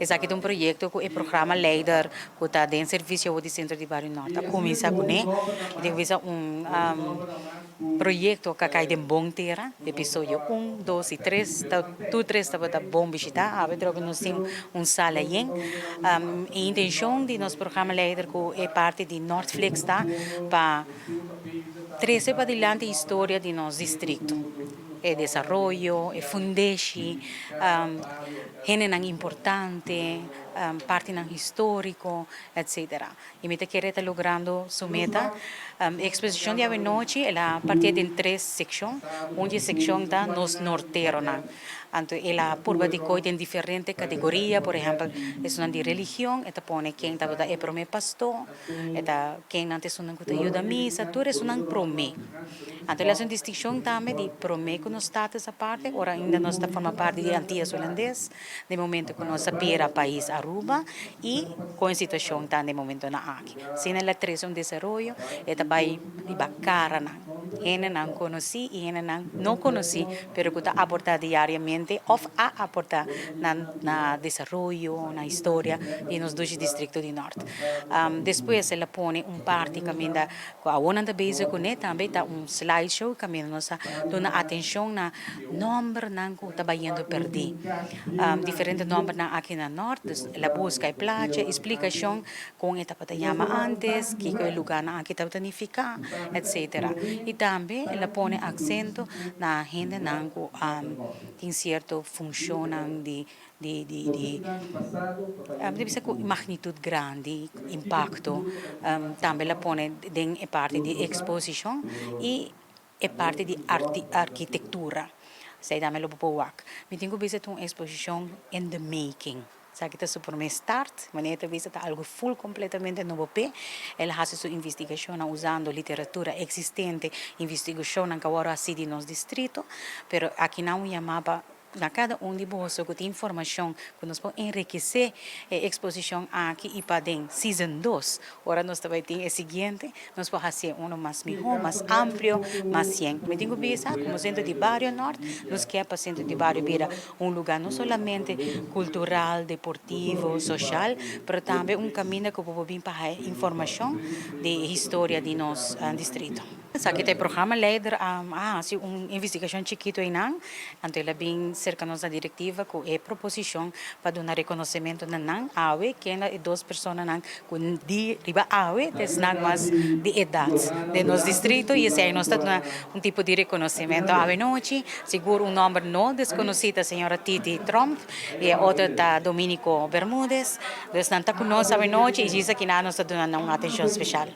Esaki ta un proyecto cu e programa leider cu ta den servicio di Centro di Bario Noord a cuminsa cune. Y tin bisa un proyecto cu a cay den bon tera. Episodio 1, 2 y 3, tur tres tabata bon bishita. Awe trobe nos tin un sala yen. E intencion di nos programa leider cu e parti di Noordflix ta pa trece padilanti historia di nos districto. E desaroyo, e fundeshi, hendenan importante, partinan historico, etc. Y mi ta kere ta logrando su meta. E exposicion di awenochi el a parti den tres seccion. Un di e seccion ta nos norteronan. Anto el a purba di coy den diferente categoria, por ehempel, esunnan di religion, e ta pone ken tabata e prome pastor, e ta kennan ta esunnan cu ta yuda misa, tur esunnan prome. Anto el haci un distincion tambe di prome cu nos status aparte, ora ainda nos ta forma parti di Antillas Hulandes, den momento cu nos a bira pais Aruba y con e situacion ta den momentonan aki. Asina el a trece un desaroyo, e ta bay riba caranan, hendenan conoci y hendenan no conoci, pero cu ta aporta diariamente of a aporta na desaroyo, na historia di nos dushi districto di Noord. Despues el a pone un parti caminda cu awor nan ta bezig cune tambe ta un slideshow caminda nos a duna atencion na nombernan cu ta bayendo perdi. Diferente nombernan aki na Noord, dus el a busca e placha, e splicacion con e tabata yama antes, kico e lugarnan aki tabata nifica, etcetera. Y tambe el a pone acento na hendenan cu tin cierto funcionnan di bisa cu magnitud grandi, impacto, tambe el a pone den e parti di exposicion y e parti di arquitectura. Esey tambe lo bo por wak. Mi tin cu bisa ta un exposicion in the making. Esaki ta su prome start, manera ta bisa ta algo full completamente nobo p'e. El a haci su investigacionnan usando literatura existente, investigacionnan cu awor a haci di nos distrito, pero aki nan un yama pa na cada un di boso cu tin informacion cu nos por enriquece e exposicion aki y pa den season 2, ora nos ta bay tin e siguiente, nos por haci uno mas miho, mas amplio, mas yen. Mi tin cu bisa, como Centro di Bario Noord, nos kier pa Centro di Bario bira un lugar no solamente cultural, deportivo, social, pero tambe un caminda cu bo por bin pa haya informacion di historia di nos distrito. Esaki ta e programa leider a haci un investigacion chikito einan, anto el a bin cerca nos na directiva cu e proposicion pa duna reconocimento na nan awe, kenda e dos personanan cu di riba awe ta esnan mas di edad den nos distrito y esey nos ta duna un tipo di reconocimento awe nochi. Sigur un nomber no desconoci ta señora Titi Tromp y e otro ta Dominico Bermudez. Dus nan ta cu nos awe nochi y djis aki nan nos ta duna nan un atencion special.